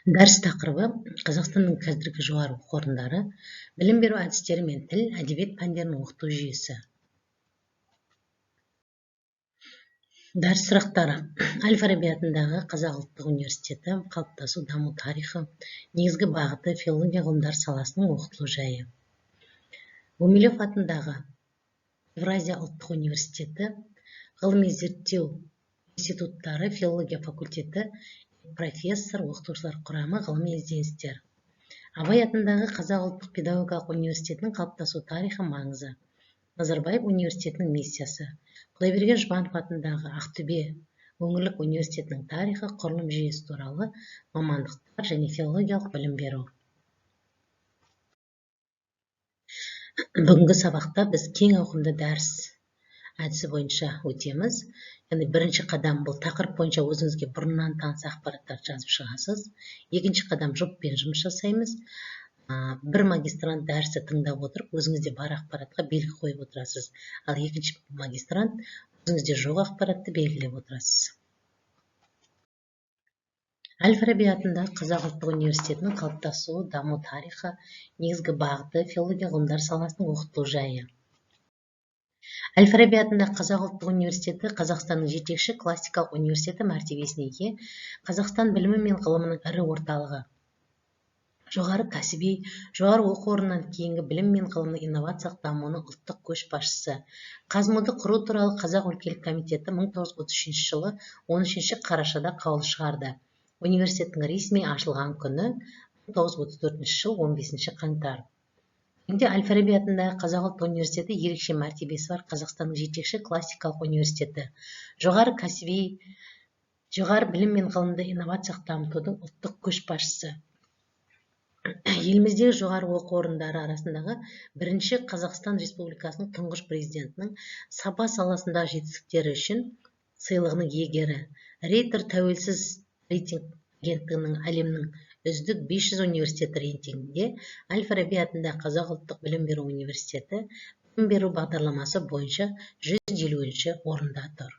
Дәріс тақырыбы: Қазақстанның қазіргі жоғары оқу орындары, білім беру әдістері мен тіл, әдебиет пәндерін оқыту жүйесі. Дәріс сұрақтары: Әл-Фараби атындағы Қазақ ұлттық университеті, қалыптасу, даму тарихы, негізгі бағыты, филология ғылымдары саласының оқытылу жайы. Гумилев атындағы Евразия ұлттық университеті, ғылыми зерттеу институттары, филология факультеті, профессор, оқытушылар құрамы, ғылыми ізденістер. Абай атындағы Қазақ ұлттық педагогикалық университетінің қалыптасу тарихы, маңызы. Назарбаев университетінің миссиясы. Құдайберген Жұбанов атындағы Ақтөбе өңірлік университетінің тарихы, құрылым жүйесі туралы, мамандықтар және филологиялық білім беру. Бүгінгі сабақта біз кең ауқымды дәріс әдісі бойынша өтеміз. Яғни бірінші қадам бұл тақырып бойынша өзіңізге бұрыннан таныс ақпараттарды жазып шығасыз. Екінші қадам жұппен жұмыс жасаймыз. Бір магистрант дәрісті тыңдап отырып, өзіңізде бар ақпаратқа белгі қойып отырасыз. Ал екінші магистрант өзіңізде жоқ ақпаратты белгілеп отырасыз. Әл-Фараби атындағы Қазақ ұлттық университетінің қалыптасуы, даму тарихы, негізгі бағыты, филология ғылымдары саласының оқытылу жайы. Әл-Фараби атындағы Қазақ ұлттық университеті Қазақстанның жетекші классикалық университеті мәртебесіне ие, Қазақстан білімі мен ғылымының ірі орталығы. Жоғары кәсіби, жоғары оқу орнынан кейінгі білім мен ғылымның инновациялық дамуының ұлттық көшбасшысы. ҚазМУ-ды құру туралы Қазақ өлкелік комитеті 1933 жылы 13 қарашада қаулы шығарды. Университеттің ресми ашылған күні 1934 жыл 15 қаңтар. Бүгінде Әл-Фараби атындағы Қазақ ұлттық университеті ерекше мәртебесі бар Қазақстанның жетекші классикалық университеті. Жоғары кәсіби, жоғары білім мен ғылымды инновациялық дамытудың ұлттық көшбасшысы. Еліміздегі жоғары оқу орындары арасындағы бірінші Қазақстан Республикасының тұңғыш президентінің сапа саласындағы жетістіктері үшін сыйлығының иегері. Рейтер тәуелсіз рейтинг агенттігінің әлемнің үздік 500 университеті рейтингінде Әл-Фараби атындағы Қазақ ұлттық білім беру университеті білім беру бағдарламасы бойынша 150-ші орында тұр.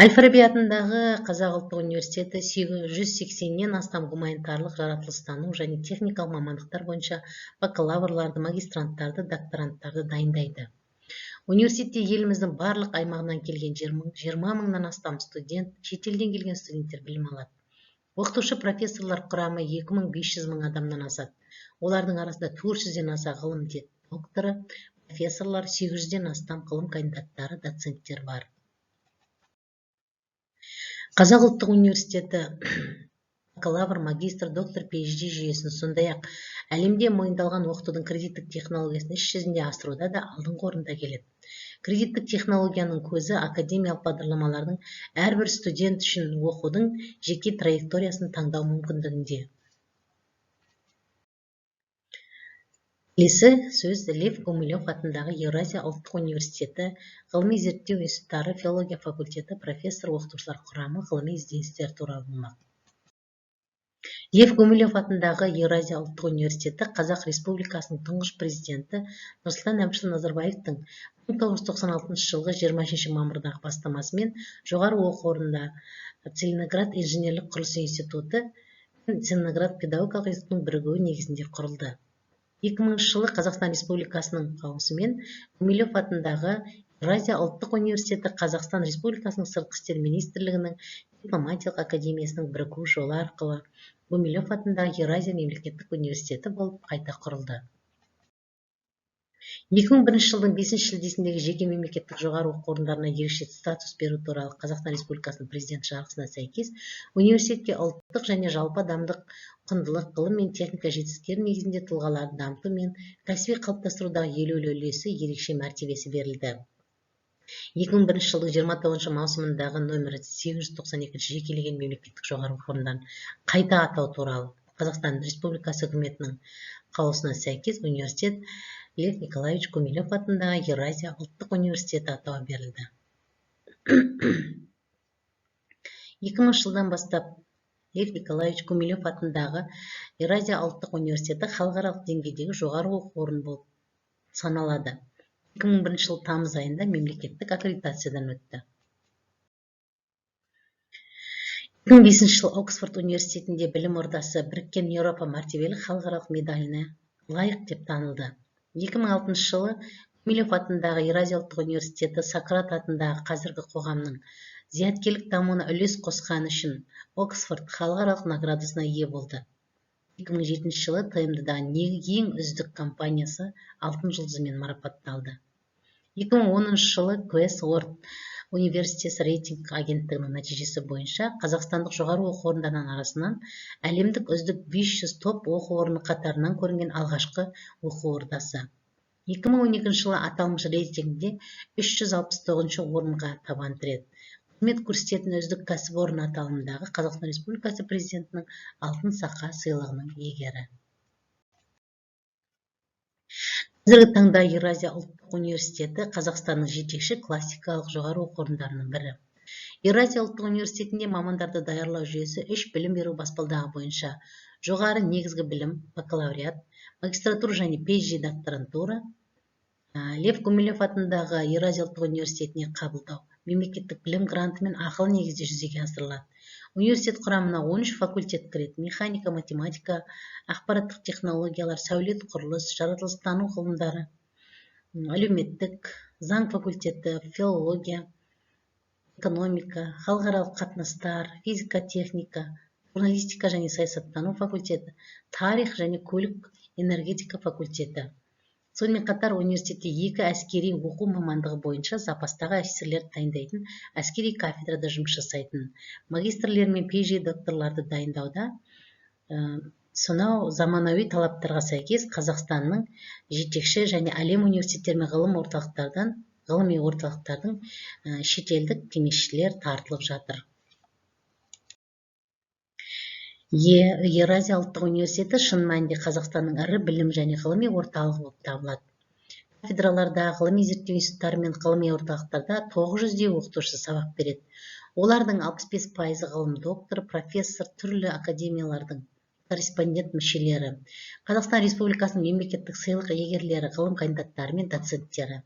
Әл-Фараби атындағы Қазақ ұлттық университеті 180-нен астам гуманитарлық, жаратылыстану және техникалық мамандықтар бойынша бакалаврларды, магистранттарды, докторанттарды дайындайды. Университетте еліміздің барлық аймағынан келген 20 мыңнан астам студент, шетелден келген студенттер білім алады. Оқытушы профессорлар құрамы 2500 мың адамнан асады. Олардың арасында 400-ден аса ғылым докторы, профессорлар, 800-ден астам ғылым кандидаттары, доценттер бар. Қазақ ұлттық университеті бакалавр, магистр, доктор, PhD жүйесін, сондай-ақ әлемде мойындалған оқытудың кредиттік технологиясын іс жүзінде асыруда да алдыңғы орында келеді. Кредиттік технологияның көзі академиялық бағдарламалардың әрбір студент үшін оқудың жеке траекториясын таңдау мүмкіндігінде. Келесі сөз Лев Гумилев атындағы Еуразия ұлттық университеті ғылыми зерттеу институттары филология факультеті профессор оқытушылар құрамы ғылыми ізденістер туралы болмақ. Лев Гумилев атындағы Еуразия ұлттық университеті Қазақ Республикасының тұңғыш президенті Нұрсұлтан Әбішұлы Назарбаевтың 1996 жылғы 23 мамырдағы бастамасымен жоғары оқу орнында Целиноград инженерлік құрылыс институты мен Целиноград педагогикалық институтының бірігуі негізінде құрылды. 2000 жылы Қазақстан Республикасының қаулысымен Гумилев атындағы Еуразия ұлттық университеті Қазақстан Республикасының Сыртқы істер министрлігінің дипломатиялық академиясының бірігу жолы арқылы Гумилев атындағы Еуразия мемлекеттік университеті болып қайта құрылды. 2001 жылдың 5 шілдесіндегі жеке мемлекеттік жоғары оқу орындарына ерекше статус беру туралы Қазақстан Республикасының президенті жарғысына сәйкес университетке ұлттық және жалпы адамдық құндылық, ғылым мен техника жетістіктері негізінде тұлғаларды дамыту мен кәсіби қалыптастырудағы елеулі үлесі ерекше мәртебесі берілді. 2001 жылдың 29 маусымындағы нөмірі 892 жекелеген мемлекеттік жоғары оқу орындарын қайта атау туралы Қазақстан Республикасы үкіметінің қаулысына сәйкес университет Лев Николаевич Гумилев атындағы Еуразия ұлттық университеті атауы берілді. 2000 жылдан бастап Лев Николаевич Гумилев атындағы Еуразия ұлттық университеті халықаралық деңгейдегі жоғары оқу орны болып саналады. 2001 жыл тамыз айында мемлекеттік аккредитациядан өтті. 2005 жылы Оксфорд университетінде білім ордасы Біріккен Еуропа мәртебелі халықаралық медаліне лайық деп танылды. 2006 жылы Гумилев атындағы Еуразия ұлттық университеті Сократ атындағы қазіргі қоғамның зияткерлік дамуына үлес қосқаны үшін Оксфорд халықаралық наградасына ие болды. 2007 жылы ТМД-дағы ең үздік компаниясы Алтын жұлдызымен марапатталды. 2010 жылы Quest World Universities рейтинг агенттігінің нәтижесі бойынша қазақстандық жоғары оқу орындарының арасынан әлемдік үздік 500 топ оқу орны қатарынан көрінген алғашқы оқу ордасы. 2012 жылы аталмыш рейтингде 369 орынға табан тіреді. Қызмет көрсететін үздік кәсіпорын аталымындағы Қазақстан Республикасы Президентінің Алтын сақа сыйлығының иегері. Қазіргі таңда Еуразия ұлттық университеті Қазақстанның жетекші классикалық жоғары оқу орындарының бірі. Еуразия ұлттық университетінде мамандарды даярлау жүйесі үш білім беру баспалдағы бойынша: жоғары негізгі білім, бакалавриат, магистратура және PhD докторантура. Лев Гумилев атындағы Еуразия ұлттық университетіне қабылдау мемлекеттік білім грантымен ақылы негізде жүзеге асырылады. Университет құрамына 13 факультет кіреді: механика, математика, ақпараттық технологиялар, сәулет, құрылыс, жаратылыстану ғылымдары, әлеуметтік, заң факультеті, филология, экономика, халықаралық қатынастар, физика, техника, журналистика және саясаттану факультеті, тарих және көлік энергетика факультеті. Сонымен қатар университетте екі әскери оқу мамандығы бойынша запастағы офицерлерді дайындайтын әскери кафедрада жұмыс жасайтын магистрлер мен PhD докторларды дайындауда сонау заманауи талаптарға сәйкес Қазақстанның жетекші және әлем университеттері мен ғылыми орталықтардың шетелдік кеңесшілер тартылып жатыр. Еуразия ұлттық университеті шын мәнінде Қазақстанның ірі білім және ғылыми орталығы болып табылады. Кафедраларда, ғылыми зерттеу институттары мен ғылыми орталықтарда 900-дей оқытушы сабақ береді. Олардың 65%-ы ғылым докторы, профессор, түрлі академиялардың корреспондент мүшелері, Қазақстан Республикасының мемлекеттік сыйлық иегерлері, ғылым кандидаттары мен доценттері.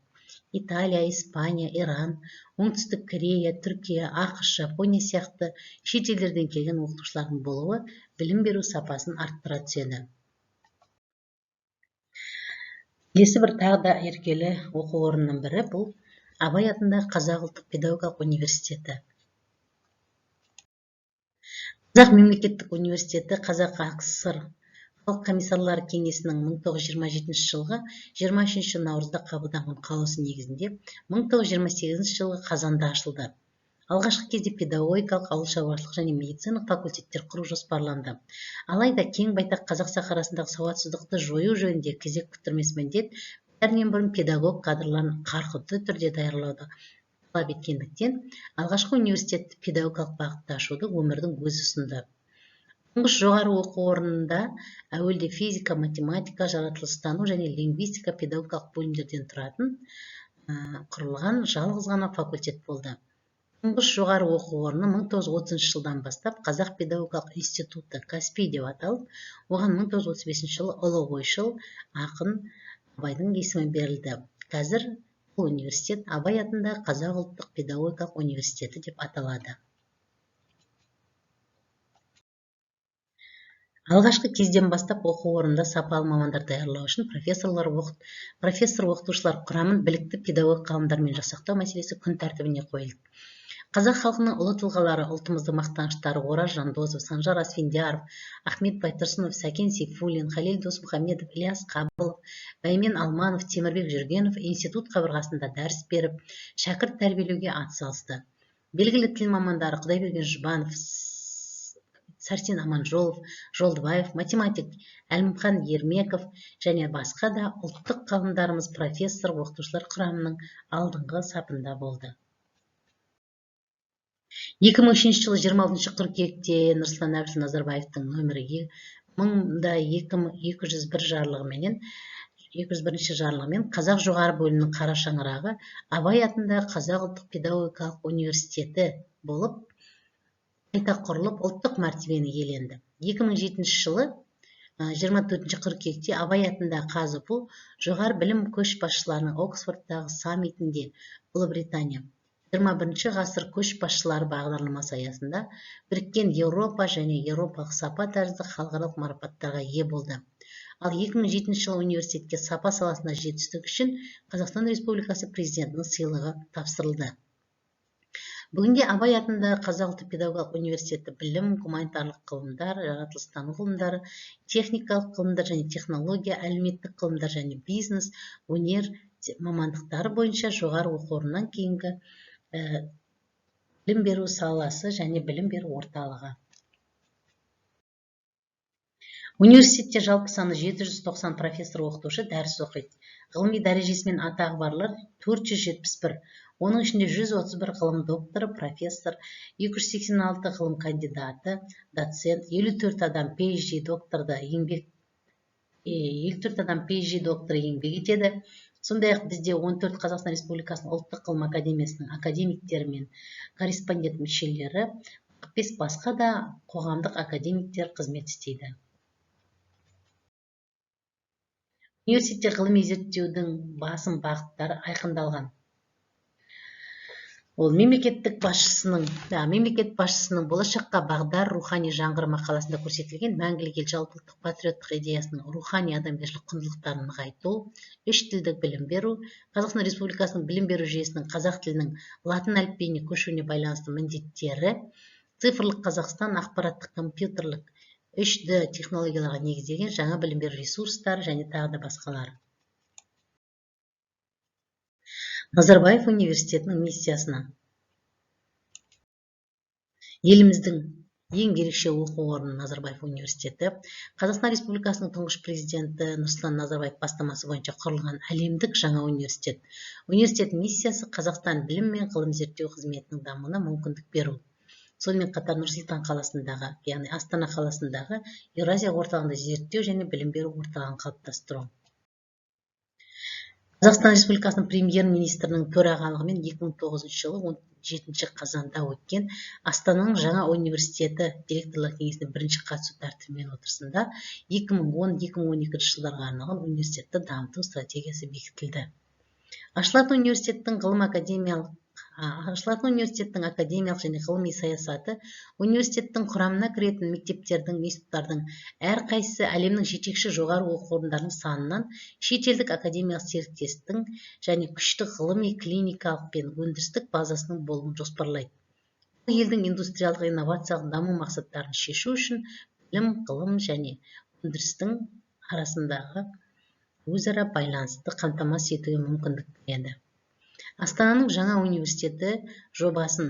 Италия, Испания, Иран, Оңтүстік Корея, Түркия, АҚШ, Жапония сияқты шет елдерден келген оқытушылардың болуы білім беру сапасын арттыра түседі. Келесі бір тағы да іргелі оқу орнының бірі бұл Абай атындағы Қазақ ұлттық педагогикалық университеті. Қазақ мемлекеттік университеті Қазақ АКСР Халық комиссарлары кеңесінің 1927 жылғы 23 наурызда қабылданған қаулысы негізінде 1928 жылғы қазанда ашылды. Алғашқы кезде педагогикалық, ауыл шаруашылық және медициналық факультеттер құру жоспарланды. Алайда кең байтақ қазақ сахарасындағы сауатсыздықты жою жөнінде кезек күттірмес міндет бәрінен бұрын педагог кадрларын қарқынды түрде даярлауды талап еткендіктен, алғашқы университетті педагогикалық бағытта ашуды өмірдің өзі ұсынды. Тұңғыш жоғары оқу орнында әуелде физика, математика, жаратылыстану және лингвистика педагогикалық бөлімдерден тұратын құрылған жалғыз ғана факультет болды. Тұңғыш жоғары оқу орны 1930 жылдан бастап Қазақ педагогикалық институты КАСПИ деп аталып, оған 1935 жылы ұлы ойшыл, ақын Абайдың есімі берілді. Қазір бұл университет Абай атындағы Қазақ ұлттық педагогикалық университеті деп аталады. Алғашқы кезден бастап оқу орнында сапалы мамандар даярлау үшін профессор оқытушылар құрамын білікті педагог ғалымдармен жасақтау мәселесі күн тәртібіне қойылды. Қазақ халқының ұлы тұлғалары, ұлтымыздың мақтаныштары Ораз Жандосов, Санжар Асфендияров, Ахмет Байтұрсынов, Сәкен Сейфуллин, Халел Досмұхамедов, Ілияс Қабылов, Бәймен Алманов, Темірбек Жүргенов институт қабырғасында дәріс беріп, шәкірт тәрбиелеуге атсалысты. Белгілі тіл мамандары Құдайберген Жұбанов, Сәрсен Аманжолов, Жолдыбаев, математик Әлімхан Ермеков және басқа да ұлттық ғалымдарымыз профессор оқытушылар құрамының алдыңғы сапында болды. 2003 жылы 26 қыркүйекте Нұрсұлтан Әбішұлы Назарбаевтың нөмірі 1201 жарлығыменен 201 жарлығымен Қазақ жоғары бөлімінің қара шаңырағы Абай атындағы Қазақ ұлттық педагогикалық университеті болып қайта құрылып, ұлттық мәртебені иеленді. 2007 жылы 24 қыркүйекте Абай атындағы ҚазҰПУ жоғары білім көшбасшыларының Оксфордтағы саммитінде Ұлыбритания 21 ғасыр көшбасшылары бағдарламасы аясында Біріккен Еуропа және Еуропалық сапа тәрізді халықаралық марапаттарға ие болды. Ал 2007 жылы университетке сапа саласында жетістігі үшін Қазақстан Республикасы Президентінің сыйлығы тапсырылды. Бүгінде Абай атындағы Қазақ ұлттық педагогикалық университеті білім, гуманитарлық ғылымдар, жаратылыстану ғылымдары, техникалық ғылымдар және технология, әлеуметтік ғылымдар және бизнес, өнер мамандықтары бойынша жоғары оқу орнынан кейінгі білім беру саласы және білім беру орталығы. Университетте жалпы саны 790 профессор-оқытушы дәріс оқиды. Ғылыми дәрежесі мен атағы барлар 471, оның ішінде 131 ғылым докторы, профессор, 286 ғылым кандидаты, доцент, 54 адам PhD докторды еңбек 54 адам PhD докторы еңбек етеді. Сондай-ақ бізде 14 Қазақстан Республикасының ұлттық ғылым академиясының академиктері мен корреспондент мүшелері, 45 басқа да қоғамдық академиктер қызмет істейді. Университетте ғылыми зерттеудің басым бағыттары айқындалған. Ол мемлекет басшысының болашаққа бағдар рухани жаңғыру мақаласында көрсетілген мәңгілік ел жалпыұлттық патриоттық идеясының рухани адамгершілік құндылықтарын нығайту, үш тілдік білім беру, Қазақстан Республикасының білім беру жүйесінің қазақ тілінің латын әліпбиіне көшуіне байланысты міндеттері, цифрлық Қазақстан, ақпараттық компьютерлік 3D технологияларға негізделген жаңа білім беру ресурстары және тағы да басқалар. Назарбаев университетінің миссиясына. Еліміздің ең ерекше оқу орны Назарбаев университеті Қазақстан Республикасының тұңғыш президенті Нұрсұлтан Назарбаев бастамасы бойынша құрылған әлемдік жаңа университет. Университет миссиясы Қазақстан білім мен ғылым зерттеу қызметінің дамуына мүмкіндік беру. Сонымен қатар Нұр-Сұлтан қаласындағы, яғни Астана қаласындағы Еуразия орталығында зерттеу және білім беру орталығын қалыптастыру. Қазақстан Республикасының премьер-министрінің төрағалығымен 2009 жылы 17 қазанда өткен Астананың жаңа университеті директорлар кеңесінің бірінші қатысу тәртібімен отырысында 2010-2012 жылдарға арналған университетті дамыту стратегиясы бекітілді. Ашылатын университеттің академиялық және ғылыми саясаты университеттің құрамына кіретін мектептердің, институттардың әрқайсысы әлемнің жетекші жоғары оқу орындарының санынан шетелдік академиялық серіктестің және күшті ғылыми, клиникалық пен өндірістік базасының болуын жоспарлайды. Бұл елдің индустриалдық инновациялық даму мақсаттарын шешу үшін білім, ғылым және өндірістің арасындағы өзара байланысты қамтамасыз етуге мүмкіндік береді. Астананың жаңа университеті жобасын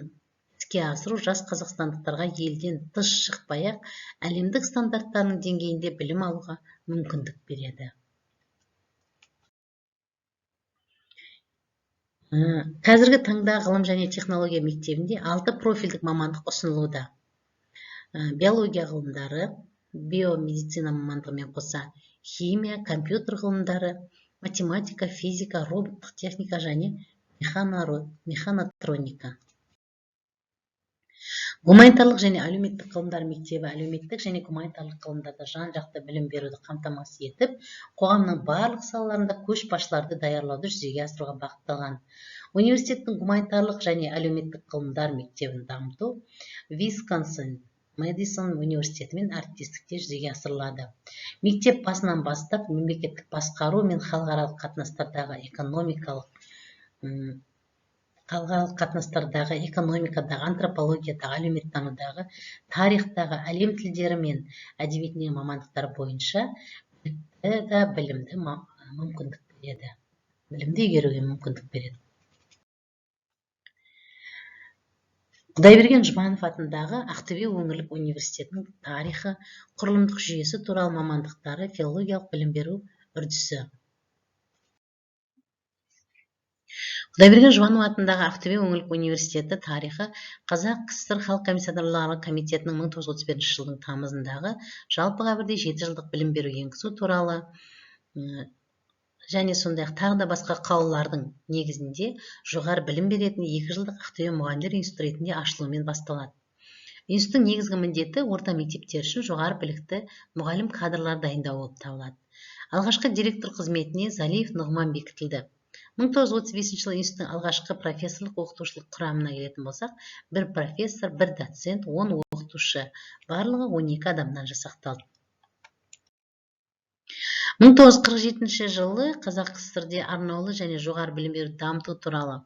іске асыру жас қазақстандықтарға елден тыс шықпай-ақ әлемдік стандарттарының деңгейінде білім алуға мүмкіндік береді. Қазіргі таңда ғылым және технология мектебінде 6 профильдік мамандық ұсынылуда. Биология ғылымдары, биомедицина мамандығымен қоса химия, компьютер ғылымдары, математика, физика, роботтық техника және механотроника. Гуманитарлық және әлеуметтік ғылымдар мектебі әлеуметтік және гуманитарлық ғылымдарда жан-жақты білім беруді қамтамасыз етіп, қоғамның барлық салаларында көшбасшыларды даярлауды жүзеге асыруға бағытталған. Университеттің гуманитарлық және әлеуметтік ғылымдар мектебін дамыту Висконсин Мэдисон университетімен әріптестікте жүзеге асырылады. Мектеп басынан бастап мемлекеттік басқару мен халықаралық қатынастардағы экономикадағы, антропологиядағы, әлеуметтанудағы, тарихтағы, әлем тілдері мен әдебиетіндегі мамандықтар бойынша білімді мүмкіндік береді. Білімді игеруге мүмкіндік береді. Құдайберген Жұбанов атындағы Ақтөбе өңірлік университетінің тарихы, құрылымдық жүйесі туралы мамандықтары, филологиялық білім беру үрдісі. Құдайберген Жұбанов атындағы Ақтөбе өңірлік университеті тарихы Қазақ КСР Халық комиссарлары комитетінің 1931 жылдың тамызындағы жалпыға бірдей 7 жылдық білім беру енгізу туралы және сондай-ақ тағы да басқа қаулылардың негізінде жоғары білім беретін 2 жылдық Ақтөбе мұғалімдер институты ретінде ашылуымен басталады. Институттың негізгі міндеті орта мектептер үшін жоғары білікті мұғалім кадрлар дайындау болып табылады. Алғашқы директор қызметіне Залиев Нұғыман бекітілді. 1935 жылы институттың алғашқы профессорлық оқытушылық құрамына келетін болсақ, бір профессор, бір доцент, 10 оқытушы, барлығы 12 адамнан жасақталды. 1947 жылы Қазақ КСР-де арнаулы және жоғары білім беруді дамыту туралы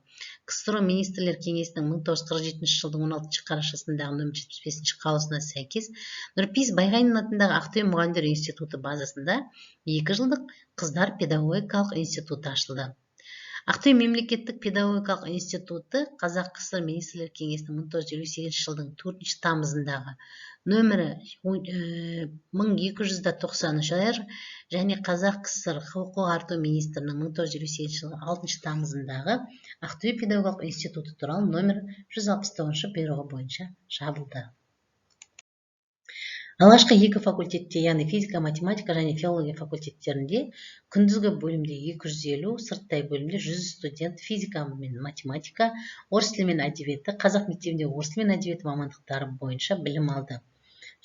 КСРО Министрлер Кеңесінің 1947 жылдың 16 қарашасындағы нөмір 75 қаулысына сәйкес Нұрпейіс Байғанин атындағы Ақтөбе мұғалімдер институты базасында 2 жылдық қыздар педагогикалық институты ашылды. Ақтөбе мемлекеттік педагогикалық институты Қазақ КСР Министрлер Кеңесінің 1958 жылдың 4 тамызындағы нөмірі 1293 және Қазақ КСР оқу ағарту министрінің 1958 жылғы 6 тамызындағы Ақтөбе педагогикалық институты туралы нөмір 169 бұйрығы бойынша жабылды. Алғашқы екі факультетте, яғни физика, математика және филология факультеттерінде күндізгі бөлімде 250, сырттай бөлімде 100 студент физика мен математика, орыс тілі мен әдебиеті, қазақ мектебінде орыс тілі мен әдебиеті мамандықтары бойынша білім алды.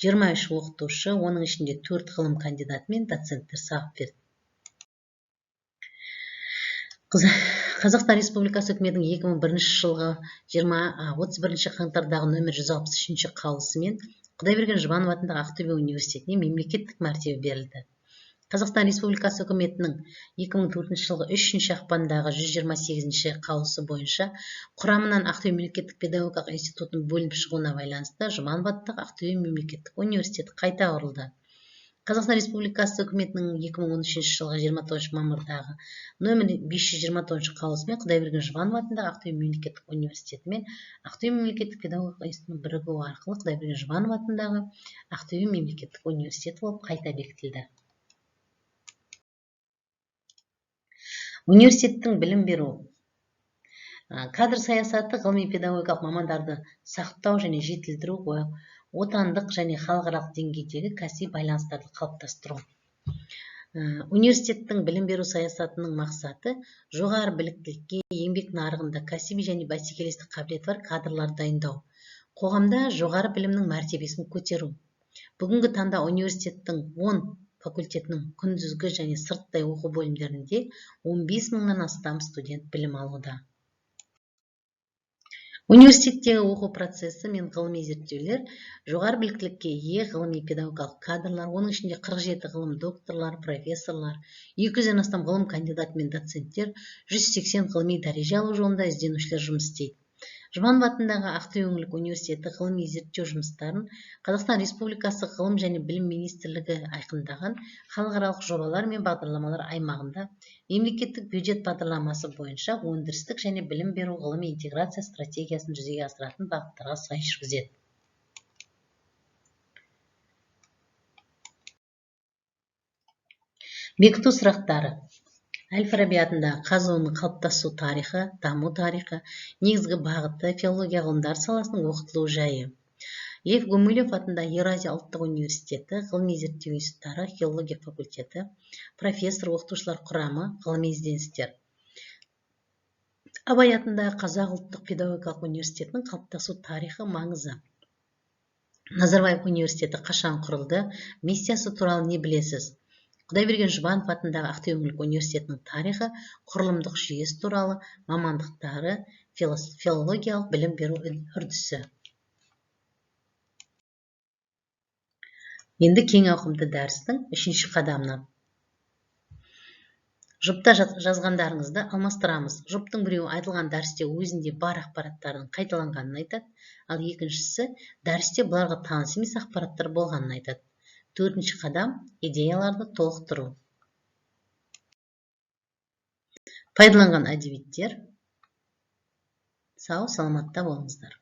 23 оқытушы, оның ішінде 4 ғылым кандидаты мен доценттер сабақ берді. Қазақстан Республикасы үкіметінің 2001 жылғы 31 қаңтардағы нөмір 163 қаулысымен Құдайберген Жұбанов атындағы Ақтөбе университетіне мемлекеттік мәртебе берілді. Қазақстан Республикасы үкіметінің 2004 жылғы 3 ақпандағы 128 қаулысы бойынша құрамынан Ақтөбе мемлекеттік педагогикалық институтының бөлініп шығуына байланысты Жұбанов атындағы Ақтөбе мемлекеттік университеті қайта құрылды. Қазақстан Республикасы үкіметінің 2013 жылғы 29 мамырдағы нөмір 529 қаулысымен Құдайберген Жұбанов атындағы Ақтөбе мемлекеттік университеті мен Ақтөбе мемлекеттік педагогикалық институтының бірігуі арқылы Құдайберген Жұбанов атындағы Ақтөбе мемлекеттік университеті болып қайта бекітілді. Университеттің білім беру кадр саясаты ғылыми педагогикалық мамандарды сақтау және жетілдіру, отандық және халықаралық деңгейдегі кәсіби байланыстарды қалыптастыру. Университеттің білім беру саясатының мақсаты жоғары біліктілікке, еңбек нарығында кәсіби және бәсекелестік қабілеті бар кадрлар дайындау, қоғамда жоғары білімнің мәртебесін көтеру. Бүгінгі таңда университеттің 10 факультетінің күндізгі және сырттай оқу бөлімдерінде 15 мыңнан астам студент білім алуда. Университеттегі оқу процесі мен ғылыми зерттеулер жоғары біліктілікке ие ғылыми педагогикалық кадрлар, оның ішінде 47 ғылым докторлары, профессорлар, 200-ден астам ғылым кандидаты мен доценттер, 180 ғылыми дәреже алу жолында ізденушілер жұмыс істейді. Жұбанов атындағы Ақтөбе өңірлік университеті ғылыми зерттеу жұмыстарын Қазақстан Республикасы Ғылым және Білім Министрлігі айқындаған халықаралық жобалар мен бағдарламалар аймағында мемлекеттік бюджет бағдарламасы бойынша өндірістік және білім беру ғылыми интеграция стратегиясын жүзеге асыратын бағыттарға сай жүргізеді. Бекіту сұрақтары. Әл-Фараби атындағы ҚазҰУ-ның қалыптасу тарихы, даму тарихы, негізгі бағыты, филология ғылымдары саласының оқытылу жайы. Лев Гумилев атындағы Еуразия ұлттық университеті, ғылыми зерттеу институттары, филология факультеті, профессор оқытушылар құрамы, ғылыми ізденістер. Абай атындағы Қазақ ұлттық педагогикалық университетінің қалыптасу тарихы, маңызы. Назарбаев университеті қашан құрылды, миссиясы туралы не білесіз? Құдайберген Жұбанов атындағы Ақтөбе өңірлік университетінің тарихы, құрылымдық жүйесі туралы, мамандықтары, филологиялық білім беру үрдісі. Енді кең ауқымды дәрістің 3-ші қадамына. Жұпта жазғандарыңызды алмастырамыз. Жұптың біреуі айтылған дәрісте өзінде бар ақпараттардың қайталанғанын айтады, ал екіншісі дәрісте бұларға таныс емес ақпараттар болғанын айтады. 4-ші қадам идеяларды толықтыру. Пайдаланған әдебиеттер. Сау саламатта болыңыздар.